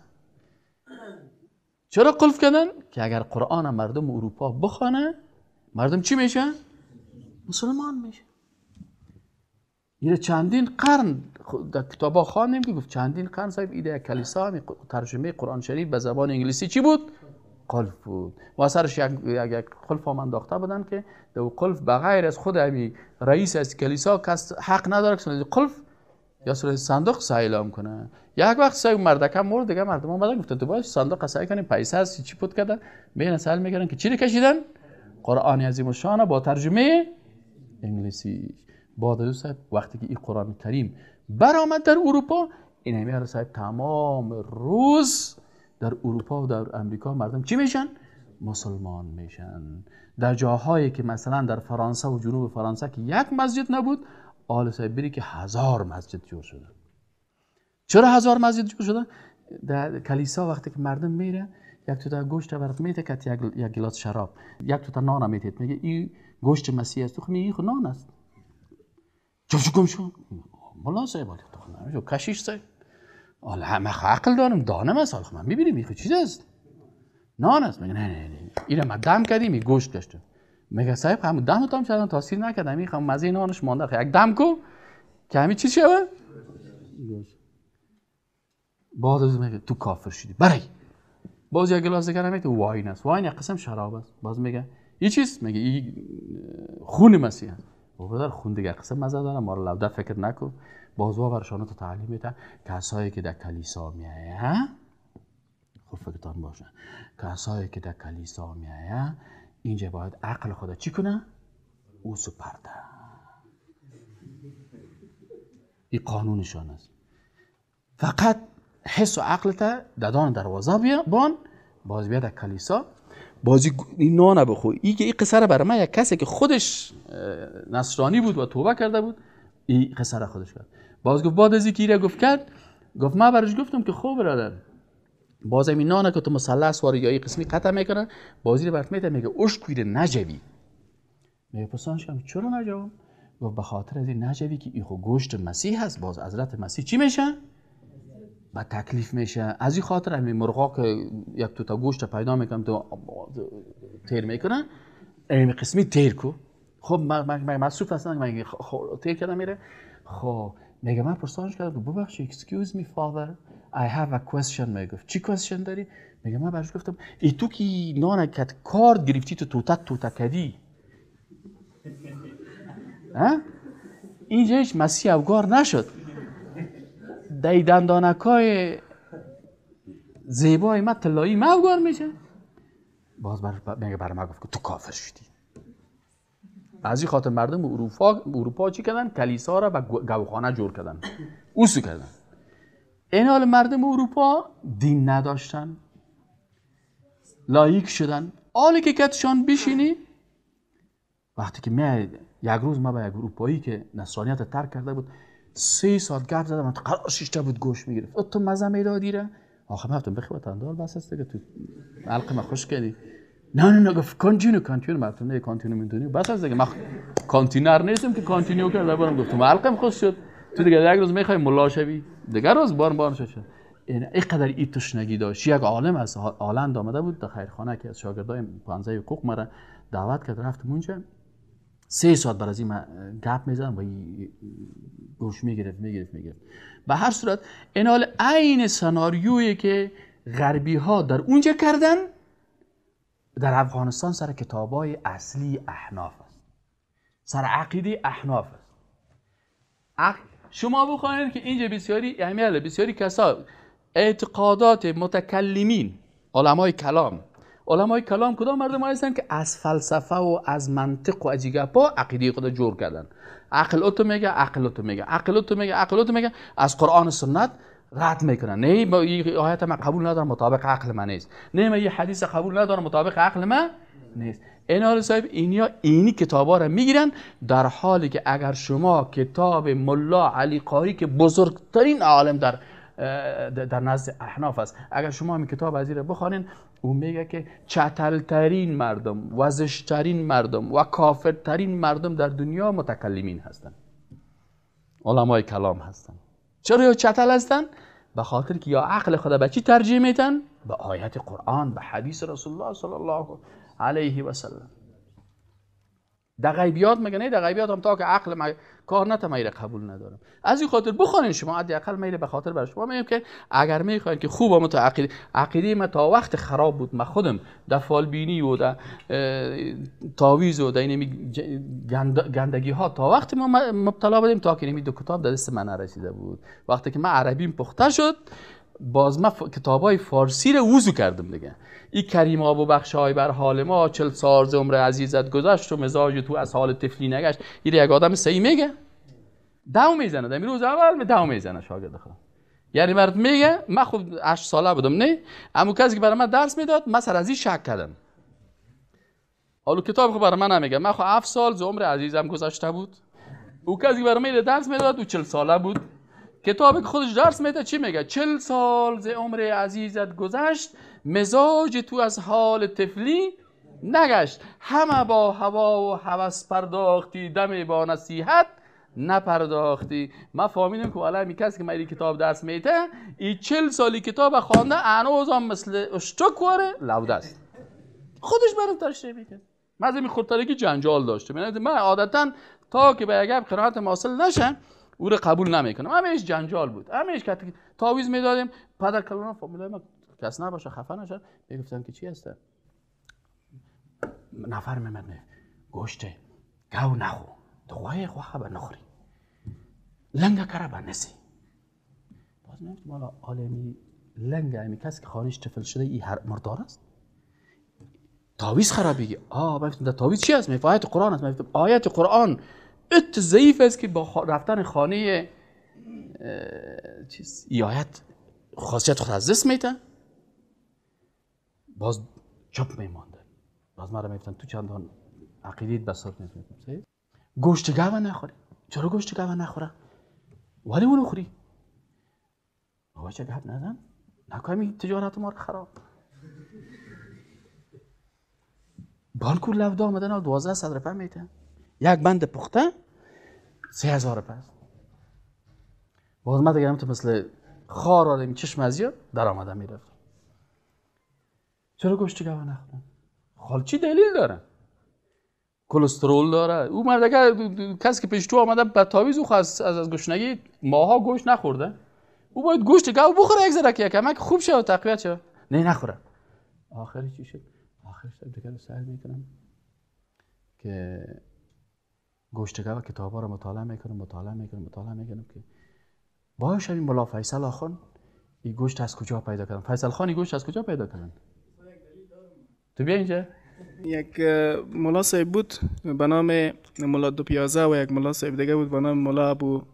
چرا قلف کردن؟ که اگر قرآن مردم اروپا بخوانه، مردم چی میشه؟ مسلمان میشه. یه چندین قرن در کتابا خواندیم که گفت چندین قرن صاحب ایده کلیسا ترجمه قرآن شریف به زبان انگلیسی چی بود؟ قلف بود. و سرش یک قلف هم انداخته بودن که دو قلف بغیر از خود همی رئیس از کلیسا کس حق نداره که قلف یا سر صندوق سعیلام کنه. یک وقت سعی مردکم مرد دیگه، مردم اومدن گفتن تو باید صندوق سعی کنیم پیسه هست چی پوت کردن، بین سوال میکردن که چی رو کشیدن؟ قرآن عظیم الشان با ترجمه انگلیسی. بعد از صاحب وقتی که این قرآن کریم برآمد در اروپا، این همی صاحب تمام روز در اروپا و در امریکا مردم چی میشن؟ مسلمان میشن. در جاهایی که مثلا در فرانسه و جنوب فرانسه که یک مسجد نبود، آل صاحب بری که 1000 مسجد جور شده. چرا 1000 مسجد جور شده؟ در کلیسا وقتی که مردم میره، یک تو گوشت برات میده که یک گلاس شراب، یک تو نان میده، میگه این گوشت مسیح است، تو میگی این نان است. چه گم شو مولا صاحب، تو کشیش صاحب، حالا من عقل دارم، دانم است، حالا من میبینیم این چیز است، نان است. میگه نه نه نه، اینو ما دم کردیم، این گوشت داشتیم. میگه صاحب هم دم تام شدن تاثیر نکردم، این خم مزه نانش مانده، یک دم کو که همین چیز شوه. بعد از میگه تو کافر شدی برای. باز یک گلاس دیگه میگه wine است، wine یک قسم شراب است. باز میگه این چیز، میگه این خون مسیح است. برادر خون دیگه قسم مزه داره، ما رو لوده فکر نکن. باز وا برشان تو تعلیم میده کسایی که در کلیسا میایه، خوب فکرتان باشه، کسایی که در کلیسا میایه اینجا باید عقل خدا چی کنه؟ او سپرده. این قانونشان است. فقط حس و عقلت ددان دروازه بان، باز بیا در کلیسا. بازی این نان بخو. این قصه را برای من یک کسی که خودش نصرانی بود و توبه کرده بود این قصه را خودش کرد. باز گفت بعد از اینکه گفت کرد، گفت من برش گفتم که خب برادر باز این نانه که تو مثلث واری یا این قسمی قطع میکنن بازی رو برات میده، میگه اشک نجوی. میگه پسانش کردم چرا نجوم؟ گفت به خاطر از این نجوی که این خو گوشت مسیح هست، باز حضرت مسیح چی میشه؟ با تکلیف میشه. از این خاطر همین مرغا که یک تو تا گوشت پیدا میکنم تو تیر میکنن این قسمی تیر کو. خب من مصروف هستم، من تیر کردم میره. خب میگه من پرسانش کردم ببخشید excuse me father I have a question. میگه چی question داری؟ میگه من برش گفتم ای تو کی نان کت کارد گرفتی تو توتا توتا کدی ها؟ اینجا هیچ مسیح افگار نشد. دی دندانکای زیبای ما طلایی ما افگار میشه. باز میگه برای ما گفت که تو کافر شدی. از این خاطر مردم اروپا چی کردن؟ کلیسا را به گوخانه جور کردن، اوسو کردن. این حال مردم اروپا دین نداشتن، لایک شدن. حالی که کتشان بشینی وقتی که می یک روز ما با یک اروپایی که نصرانیت ترک کرده بود 3 ساعت گپ زدم، من قرار شیشته بود گوش میگرفت. تو مزه میدادی را؟ آخه من گفتم بخی وطندار بس است دیگه، تو حلق ما خوش کردی. نه نه نه، گفت continue continue. من گفتم نه continue میتونی بس است دیگه، من کانتینر نیستم که continue کرده برم. گفتم حلقم خوش شد، تو دیگه یک روز میخوای ملا شوی، دیگه روز بار بار شد. این اینقدر این تشنگی داشت. یک عالم از هلند آمده بود در خیرخانه که از شاگردای پانزه حقوق مرا دعوت کرد، رفتم اونجا 3 ساعت بر از این گپ میزدم و گوش میگرفت میگرفت میگرفت. به هر صورت این حال عین سناریویی که غربی ها در اونجا کردن در افغانستان سر کتابای اصلی احناف است، سر عقیده احناف است. شما بخواید که اینجا بسیاری اهمیت بسیاری کسا اعتقادات متکلمین علمای کلام، علمای کلام کدام مردم هستن که از فلسفه و از منطق و از گپا عقیده خود جور کردن. عقل تو میگه، عقل تو میگه، عقل تو میگه، عقل تو میگه، از قرآن و سنت رد میکنن. نه این آیت من قبول ندارم مطابق عقل من نیست، نه من یه حدیث قبول ندارم مطابق عقل من نیست. اینا صاحب اینیا اینی کتابا رو میگیرن، در حالی که اگر شما کتاب ملا علی قاری که بزرگترین عالم در نزد احناف است، اگر شما همین کتاب از این بخوانین، او میگه که چتلترین مردم و زشترین مردم و کافرترین مردم در دنیا متکلمین هستند، علمای کلام هستند. چرا یا چتل هستند؟ به خاطر که یا عقل خدا به چی ترجیح میتن؟ به آیت قرآن، به حدیث رسول الله صلی الله علیه و سلم. در غیبیات میگه نه، در غیبیات هم تا که عقل ما کار نته من قبول ندارم. از این خاطر بخوانین شما حداقل میره به خاطر بر شما میگم که اگر میخواین که خوب هم تو عقیده ما تا وقت خراب بود، من خودم در فالبینی و در تعویذ و در این گندگی ها تا وقت ما مبتلا بودیم تا که این دو کتاب در دست من نرسیده بود. وقتی که من عربیم پخته شد، باز من کتابای فارسی رو وضو کردم دیگه. این کریم آب و بخشای بر حال ما، 40 سال ز عمر عزیزت گذشت و مزاج تو از حال طفلی نگشت. این یک آدم صحیح میگه، دو میزنه در روز اول دو میزنه شاگرد خود. یعنی مرد میگه من خب 8 ساله بودم، نه اما کسی که برای من درس میداد من سر از این شک کردم. حالا کتاب خب برای من نمیگه من خب 7 سال ز عمر عزیزم گذشته بود، او کسی که برای من درس میداد او 40 ساله بود. کتاب که خودش درس میده چی میگه؟ 40 سال ز عمر عزیزت گذشت، مزاج تو از حال طفلی نگشت. همه با هوا و هوس پرداختی، دم با نصیحت نپرداختی. من فهمیدم که والا می کسی که من کتاب درس میده این 40 سالی کتاب خوانده هنوز هم مثل اشتک واره لوده است. خودش برام تشریح میکنه. من از این خودترکی جنجال داشتم. من عادتا تا که به یک قناعت حاصل نشه او رو قبول نمیکنم. همیش جنجال بود، همیش که تعویض میدادیم. پدر کلان فامیلای ما کس نباشه خفه نشه، میگفتن که چی هسته؟ نفر میمد گوشت گاو نخو، دغوای خوخه به نخوری، لنگه کره به نسی. باز میگفتم والا عالمی لنگه امی کسی که خانهش طفل شده ای هر مردار است؟ تعویض خرابیگی. آه در تعویض چی است؟ میگفت آیت قرآن است. میگفتم آیت قرآن ات ضعیف است که با رفتن خانه چیز ای آیت خاصیت خود از دست میته. باز چپ میمانده. باز مرا میگفتن تو چندان عقیدیت بساط نیست. گوشت گاو نخوری. چرا گوشت گاو نخوره؟ ولی اونو خوری. بابا چه گپ نزن، نکنی تجارت ما رو خراب. بالکل لفظ آمدن 1200 روپه میتن، یک بند پخته 3000 روپه است. باز من دیگه تو مثل خار آدم چشم از در آمده میرفت. چرا گوشت گاو نخورن؟ خال چی دلیل داره؟ کلسترول داره. او مرد کسی که پیش تو آمده به تاویز او از گشنگی ماها گوشت نخورده، او باید گوشت گاو بخوره یک ذره که کمک خوب شه و تقویت شه. نه نخوره. آخرش چی شد؟ آخرش دیگه سعی میکنم که گوشت گاو کتابا رو مطالعه میکنم مطالعه میکنم مطالعه میکنم که باشه این ملا فیصل آخوند این گوشت از کجا پیدا کردن؟ فیصل خان این گوشت از کجا پیدا کردن؟ تو بیا اینجا. یک ملا صاحب بود به نام ملا دو پیازه و یک ملا صاحب دیگه بود به نام ملا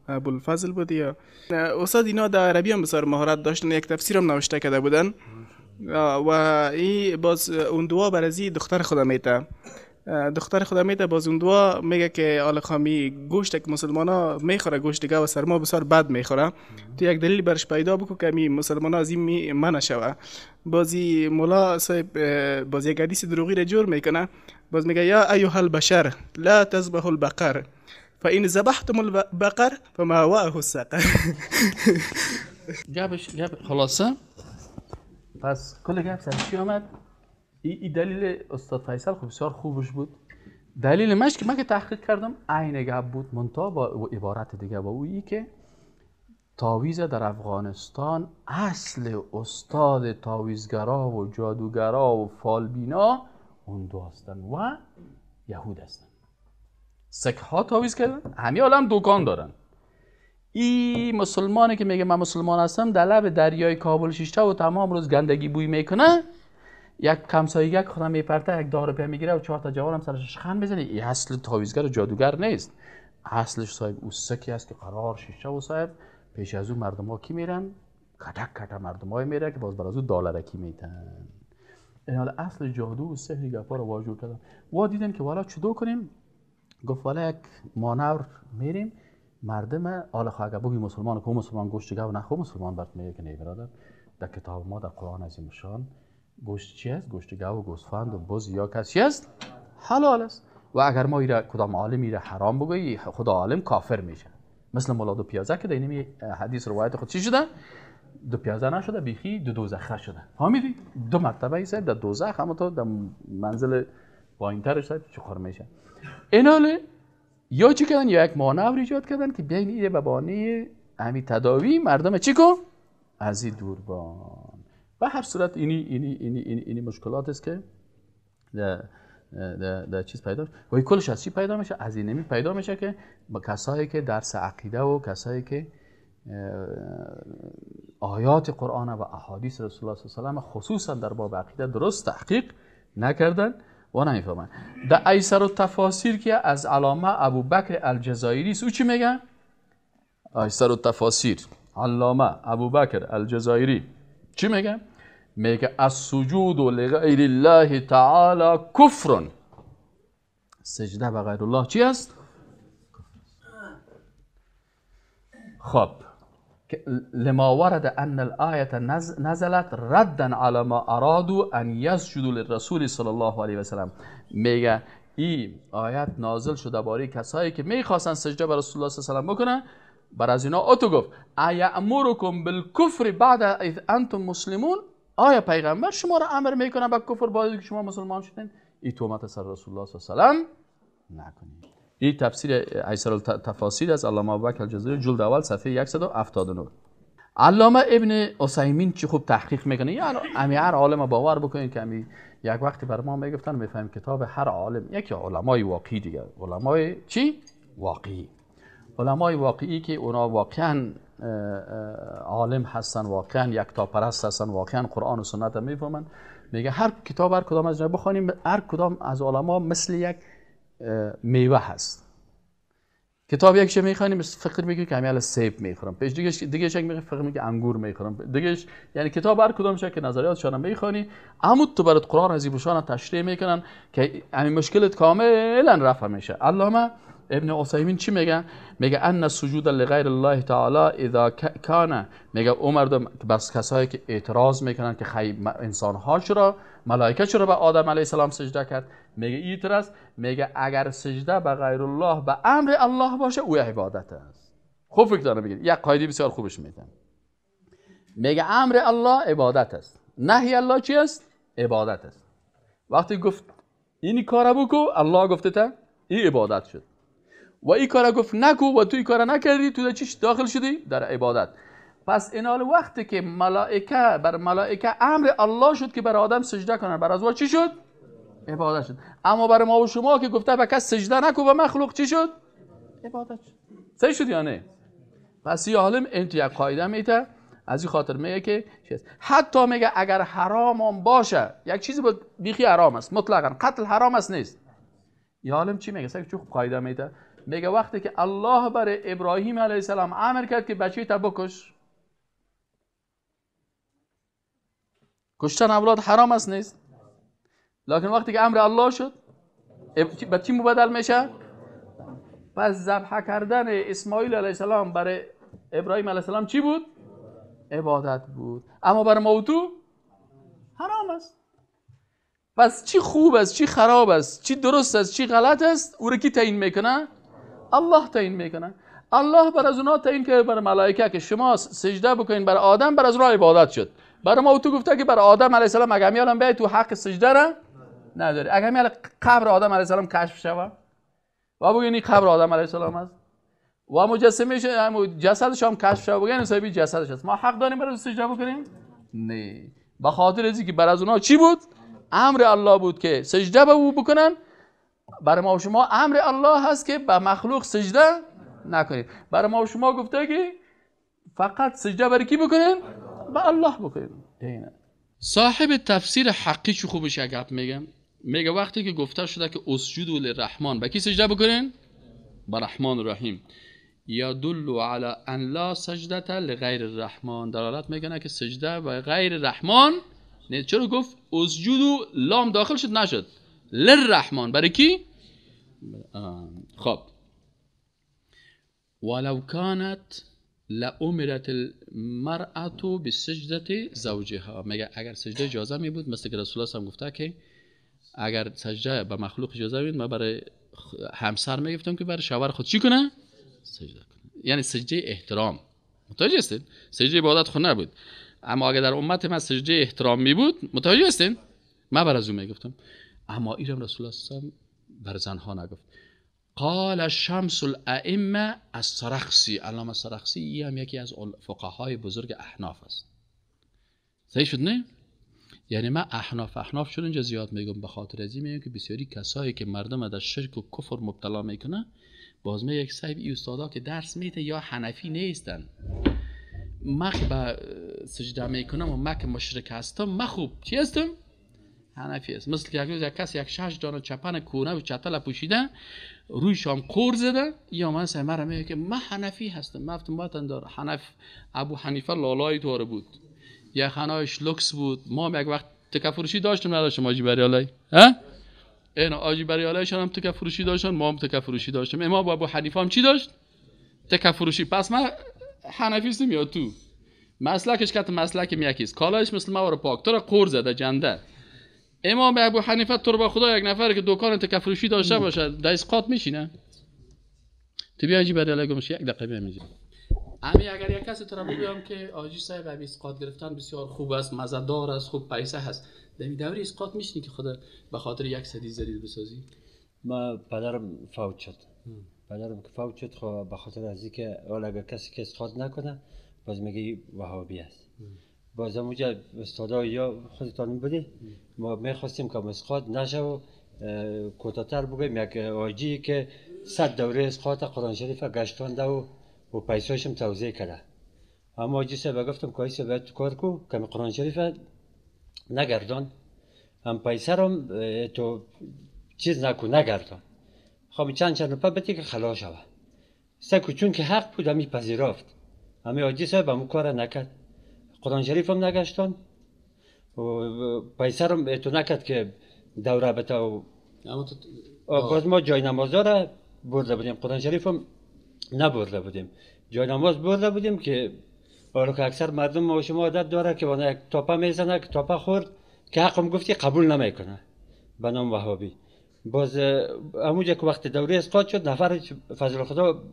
ابوالفضل بود. یا استاد اینا در عربی هم بسیار مهارت داشتن، یک تفسیر هم نوشته کرده بودن و این باز اون دعا بر از دختر خدا میته، دختر خدا میته. باز اون دعا میگه که آل خامی گوشت که مسلمان ها میخوره، گوشت گاو سرما بسیار بد میخوره، تو یک دلیل برش پیدا بکو که می مسلمان ها از این می منع شوه. بازی مولا صاحب باز یک حدیث دروغی را جور میکنه، باز میگه یا ایها البشر لا تذبح البقر فان ذبحتم البقر فمأواه السقر. گپش گپ خلاصه. پس کل گپ سر چی آمد؟ این دلیل استاد فیصل خب بسیار خوبش بود. دلیل مش که من که تحقیق کردم عین گپ بود، منتها با عبارت دیگه، با اویی که تاویز در افغانستان اصل استاد تاویزگرا و جادوگرا و فالبینا اون دو هستن و یهود هستن. سکه ها تاویز کردن، همه عالم دکان دارن. این مسلمانی که میگه من مسلمان هستم در لب دریای کابل شیشته و تمام روز گندگی بوی میکنه، یک کمسایگک خودم میپرته، یک 10 روپیه میگیره و 4 تا جوانم سرش خند میزنه. این اصل تاویزگر و جادوگر نیست. اصلش صاحب او سکی است که قرار شیشه و صاحب پیش از اون مردم ها کی میرن؟ کتک کتک مردم های میره که باز بر از او دلارکی میتن. این حال اصل جادو و سحر گپا رو واجور کردن. وا دیدن که والا چطور کنیم؟ گفت والا یک مانور میریم مردم آل خواهد بگی مسلمان که مسلمان گوشت گاو نخو، مسلمان برات میگه که نه برادر، در کتاب ما در قرآن عظیم شان گوشت چی است؟ گوشت گاو و گوسفند و بز یا کس چی است؟ حلال است. و اگر ما ایره کدام عالم ایره حرام بگویی خدا عالم کافر میشه. مثل ملا دو پیازه که در اینمی حدیث روایت خود چی شده؟ دو پیازه نشده، بیخی دو دوزخه شده. فهمیدی؟ دو مرتبه ایسه در دوزخ، اما تو در منزل پایینترش چخور میشه. ایناله یا چی کردن؟ یا یک مانور ایجاد کردن که بیاین ایره به بانه همین تداوی مردم چی کن؟ از این دور بان. به هر صورت اینی اینی اینی اینی اینی مشکلات است که در چیز پیدا میشه. و کلش از چی پیدا میشه؟ از اینمی پیدا میشه که با کسایی که درس عقیده و کسایی که آیات قرآن و احادیث رسول الله صلی الله علیه و خصوصا در باب عقیده درست تحقیق نکردن و نمیفهمن. در ایسر التفاسیر که از علامه ابوبکر الجزایری است، او چی میگه؟ ایسر التفاسیر علامه ابوبکر الجزایری چی میگه؟ میگه السجود لغیر الله تعالی کفر. سجده به غیر الله چی است؟ خب لما ورد ان الآیه نزلت ردا على ما ارادوا ان يسجدوا للرسول صلی الله علیه و سلم. میگه این آیت نازل شده برای کسایی که میخواستن سجده بر رسول الله صلی الله علیه و سلم بکنن، بر از اینا اتو گفت ایامرکم بالکفر بعد اذ انتم مسلمون. آیا پیغمبر شما را امر میکنه به کفر بعد که شما مسلمان شدین؟ این تهمت سر رسول الله صلی الله علیه و سلم نکنید. این تفسیر ایسر التفاسیر از علامه ابوبکر الجزایری جلد اول صفحه 179. علامه ابن عثیمین چی خوب تحقیق میکنه. یعنی امی هر عالم باور بکنید که امی یک وقتی بر ما میگفتن میفهمیم کتاب هر عالم، یکی علمای واقعی دیگه، علمای چی؟ واقعی، علمای واقعی که اونا واقعا عالم هستن، واقعا یکتاپرست هستن، واقعا قرآن و سنت میفهمن. میگه هر کتاب هر کدام از اینا بخوانیم، هر کدام از علما مثل یک میوه هست. کتاب یکش میخوانیم فکر میکنی که همین سیب میخورم، پیش دیگه یک میخوام فکر میکنی انگور میخورم، دیگه یعنی کتاب هر کدامش که نظریاتشان میخوانی، اما تو برات قرآن از ایشان تشریح میکنن که همین مشکلت کاملا رفع میشه. علامه ابن عثیمین چی میگه؟ میگه ان السجود لغیر الله تعالی اذا کان، میگه او مردم بس کسایی که اعتراض میکنن که انسان ها چرا، ملائکه چرا به آدم علیه السلام سجده کرد، میگه اعتراض، میگه اگر سجده به غیر الله به امر الله باشه او عبادت است. خوب فکر داره میگه، یک قاعده بسیار خوبش میدم. میگه امر الله عبادت است، نهی الله چی است؟ عبادت است. وقتی گفت این کارا بکو، الله گفته تا این عبادت شد. و این کارا گفت نکو و تو این کارا نکردی، تو در چیش داخل شدی؟ در عبادت. پس این حال وقتی که ملائکه بر ملائکه امر الله شد که بر آدم سجده کنن، بر از وا چی شد؟ عبادت شد. اما بر ما و شما که گفته به کس سجده نکو و مخلوق چی شد؟ عبادت شد. صحیح شد یا نه؟ پس این عالم این تو یک قاعده میته، از این خاطر میگه که چیز. حتی میگه اگر حرام هم باشه، یک چیزی بود بیخی حرام است، مطلقا قتل حرام است نیست. این عالم چی میگه؟ چه خوب قاعده میته. میگه وقتی که الله برای ابراهیم علیه السلام امر کرد که بچه تا بکش، کشتن اولاد حرام است نیست، لکن وقتی که امر الله شد به چی مبدل میشه؟ پس ذبح کردن اسماعیل علیه السلام برای ابراهیم علیه السلام چی بود؟ عبادت بود. اما برای ما و تو حرام است. پس چی خوب است، چی خراب است، چی درست است، چی غلط است، او رو کی تعیین میکنه؟ الله تعیین میکنه. الله بر از اونا تعیین کرد، بر ملائکه که شما سجده بکنین بر آدم، بر از اونها عبادت شد. برای ما و تو گفته که بر آدم علیه السلام اگه میالم بیای تو حق سجده را نداری. اگه میال قبر آدم علیه السلام کشف شوه و بگین این قبر آدم علیه السلام است و مجسمه جسدش هم کشف شوه، بگین صاحب جسدش است، ما حق داریم برای سجده بکنیم؟ نه. به خاطر از اینکه بر از اونها چی بود؟ امر الله بود که سجده به او بکنن. برای ما و شما امر الله هست که به مخلوق سجده نکنید. برای ما و شما گفته که فقط سجده برای کی بکنین؟ به الله بکنین. صاحب تفسیر حقی چه خوبش گپ میگم، میگه وقتی که گفته شده که اسجدوا للرحمن، به کی سجده بکنین؟ به رحمان الرحیم. یدل علی ان لا سجده لغیر الرحمن، دلالت میکنه که سجده به غیر رحمان نه. چرا گفت اسجدوا؟ لام داخل شد نشد، للرحمن برای کی؟ خب ولو كانت لامرت المرأة بسجدة زوجها، میگه اگر سجده اجازه می بود، مثل که رسول الله هم گفته که اگر سجده به مخلوق اجازه می بود، من برای همسر میگفتم که برای شوهر خود چی کنه؟ سجده کنه. یعنی سجده احترام. متوجه هستید؟ سجده عبادت خود نبود. اما اگر در امت من سجده احترام می بود، متوجه هستین؟ من بر از او میگفتم. اما ایرم رسول الله صلی الله علیه و بر زنها نگفت. قال شمس الائمه السرخسی، علامه سرخسی ای هم یکی از فقهای بزرگ احناف است. صحیح شد نه؟ یعنی من احناف چون اینجا زیاد میگم، به خاطر از این میگم که بسیاری کسایی که مردم در شرک و کفر مبتلا میکنه، باز می یک صاحب ای استادا که درس میده یا حنفی نیستن، من که به سجده میکنم و من که مشرک هستم، من خوب چی هستم؟ حنفی است. مثل که یک روز یک کس یک شش دانه چپن کونه و چتل پوشیده، روی شام قور زده، یا من سه مرا میگه که من حنفی هستم. من گفتم وطن دار حنف، ابو حنیفه لالای تواره بود، یک خنایش لوکس بود. ما هم یک وقت تکه فروشی داشتیم نداشتیم آجی بریالای، ها؟ اینا آجی بریالایشان هم تکه فروشی داشتن، ما هم تکه فروشی داشتیم. امام ابو حنیفه هم چی داشت؟ تکه فروشی. پس من حنفی هستم یا تو؟ مسلکش کت مسلک یکیست، کالایش مثل ما پاک، تو را قور زده جنده. امام ابو حنیفه تو با خدا یک نفر که دکان تکه فروشی داشته باشه در اسقاط میشینه؟ تو بیا آجی بریالای گمش یک دقیقه بیا میجی. امی اگر یک کسی تو را بگویم که آجی صاحب ابی اسقاط گرفتن بسیار خوب است، مزه‌دار است، خوب پیسه هست، در دوره اسقاط میشینی که خدا به خاطر یک سدی زرید بسازی؟ ما پدرم فوت شد. پدرم که فوت شد، خب به خاطر از اینکه اگر کسی که اسقاط نکنه باز میگه وهابی است. باز اونجا استادای یا خودتان بودی، ما میخواستیم که اسقاط نشه و کوتاه‌تر بگویم یک آجی که 100 دوره اسقاط قرآن شریف گشتانده و پیسایشم توزیع کرده. اما آجی صاحب گفتم که آجی باید کار کو که قرآن شریف نگردان، هم پیسه رو تو چیز نکو نگردان، خب چند روپه بده که خلاص شوه. سکو چون که حق بود همی پذیرفت. همی حاجی صاحب همون کار نکرد. قرآن شریف هم نگشتان و پیسه رو اتو نکرد که دوره بته و باز ما جای نمازا را برده بودیم، قرآن شریف هم نبرده بودیم، جای نماز برده بودیم که حالا که اکثر مردم ما شما عادت داره که وانا یک تاپه میزنه که تاپه خورد که حقم گفتی قبول نمیکنه به نام وهابی. باز همونجا که وقت دوره اسقاط شد نفر فضل خدا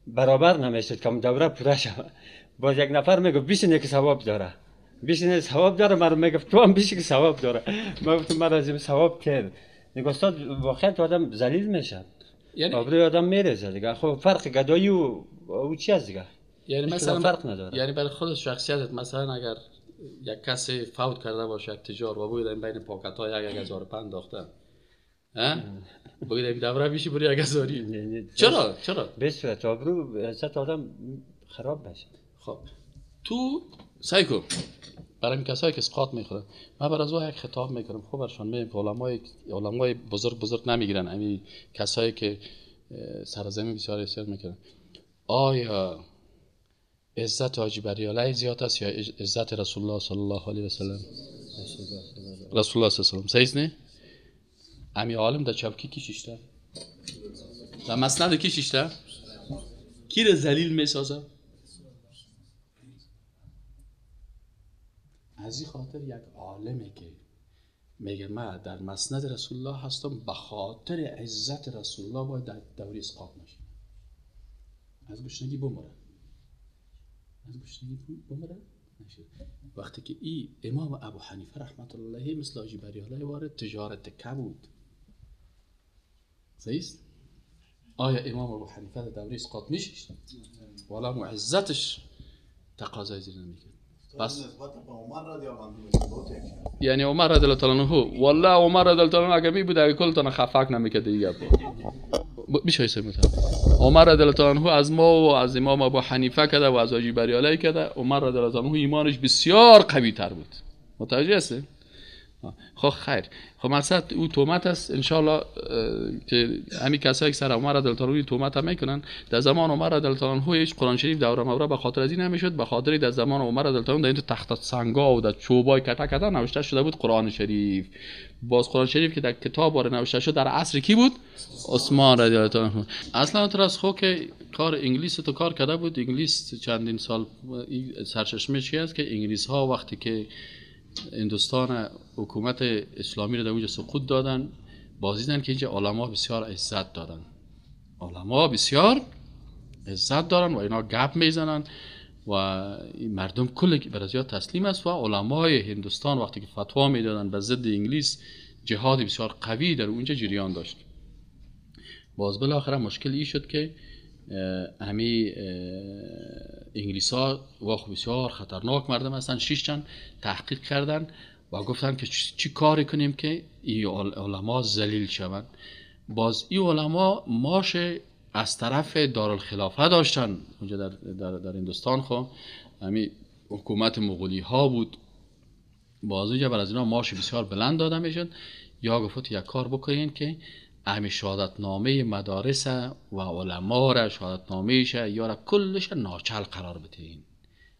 برابر نمیشد که دوره پوره شد. باز یک نفر میگفت بشینه که ثواب داره، بشینه ثواب داره، من میگفت تو هم بشین که ثواب داره. من گفتم من از این ثواب تر. دیگه استاد واقعا آدم ذلیل میشه، یعنی آبروی آدم میریزه دیگه. خب فرق گدایی و او چی است دیگه، یعنی مثلا فرق نداره. یعنی برای خود شخصیتت مثلا اگر یک کسی فوت کرده باشه، یک تجار و بگید این بین پاکت ها 1005 انداخته، ها بگید این دوره میشی بری 1000. چرا چرا به صورت آبرو عزت آدم خراب بشه. خب تو سعی کن برای این کسایی که اسقاط میخورن، من بر از او یک خطاب میکنم. خب برشان میگم علمای بزرگ بزرگ نمیگیرن، همین کسایی که سرزمین بسیار بسیار میکنن. آیا عزت حاجی بریالی زیاد است یا عزت رسول الله صلی الله علیه و سلم؟ رسول الله صلی الله علیه و سلم صحیح نه؟ امی عالم در چوکی کی شیشته؟ در مسند کی شیشته؟ کی را ذلیل میسازه؟ از این خاطر یک عالمه که میگه من در مسند رسول الله هستم، به خاطر عزت رسول الله باید در دوری اسقاط نشه، از گشنگی بمره، از گشنگی بمره نشه. وقتی که ای امام ابو حنیفه رحمت الله علیه مثل حاجی بریالی وارد تجارت که بود، صحیح است؟ آیا امام ابو حنیفه در دوری اسقاط میشید؟ والا معزتش تقاضای زیر نمیکرد. بس یعنی عمر رضی الله تعالی عنه، والله عمر رضی الله تعالی عنه اگه می بود اگه کلتان خفک نمیکرد دیگه. میشه سه عمر رضی الله تعالی عنه از ما و از امام ابو حنیفه کده و از حاجی بریالی کده. عمر رضی الله تعالی عنه ایمانش بسیار قوی تر بود. متوجه هستی؟ خب خیر. خب مقصد او تهمت است ان شاء الله که همین کسایی که سر عمر رضی الله تعالی عنه تهمت هم میکنن. در زمان عمر رضی الله تعالی عنه هیچ قرآن شریف دوره موره به خاطر از این نمیشد، به خاطر در زمان عمر رضی الله تعالی عنه در این تخت سنگا و در چوبای کته کته نوشته شده بود قرآن شریف. باز قرآن شریف که در کتاب واره نوشته شد در عصر کی بود؟ عثمان رضی الله تعالی عنه. اصلا تر خو که کار انگلیس تو کار کرده بود. انگلیس چندین سال سرچشمه چی است که انگلیس ها وقتی که هندوستان حکومت اسلامی رو در اونجا سقوط دادن، بازیدن که اینجا علما بسیار عزت دارن، علما بسیار عزت دارن و اینا گپ میزنن و مردم کل بر از تسلیم است. و علمای هندوستان وقتی که فتوا میدادن به ضد انگلیس، جهاد بسیار قوی در اونجا جریان داشت. باز بالاخره مشکل ای شد که همی انگلیس ها واخ بسیار خطرناک مردم هستن، شیشتن تحقیق کردن و گفتن که چی کاری کنیم که این علما ذلیل شوند. باز این علما ماش از طرف دارالخلافه داشتن اونجا در, در, در هندوستان. خب همی حکومت مغولی ها بود. باز اونجا بر از اینا ماش بسیار بلند داده میشد. یا گفت یک کار بکنین که همی شهادتنامه مدارس و علما را، شهادتنامهش یا را کلش ناچل قرار بدین.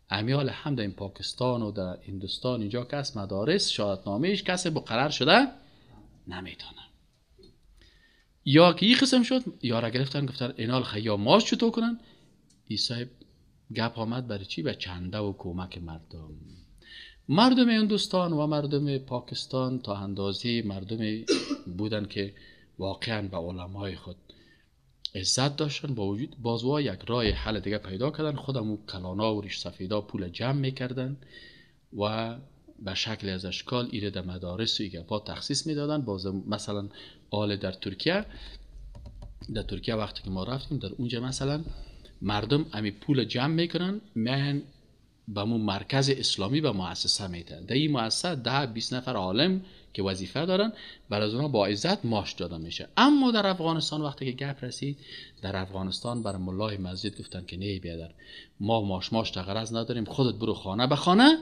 امیال هم در این پاکستان و در هندوستان اینجا کس مدارس شهادتنامهش کسی مقرر شده نمیتونه. یا که این قسم شد یا را گرفتن گفتن اینال خیا ماش چطور کنن. ای صاحب گپ آمد برای چی؟ به چنده و کمک مردم. مردم هندوستان و مردم پاکستان تا اندازه مردم بودن که واقعا به علمای خود عزت داشتن. با وجود بازوا یک راه حل دیگه پیدا کردن. خودمون کلانا و ریش سفیدا پول جمع میکردن و به شکل از اشکال ایره در مدارس و ایگپا تخصیص میدادن. باز مثلا آل در ترکیه، در ترکیه وقتی که ما رفتیم در اونجا مثلا مردم امی پول جمع میکنن، من به مو مرکز اسلامی به مؤسسه میدن. در این مؤسسه 10-20 نفر عالم که وظیفه دارن، بر از اونها با عزت ماش داده میشه. اما در افغانستان وقتی که گپ رسید، در افغانستان بر ملای مسجد گفتن که نه بیادر، ما ماش ماش غرض نداریم، خودت برو خانه به خانه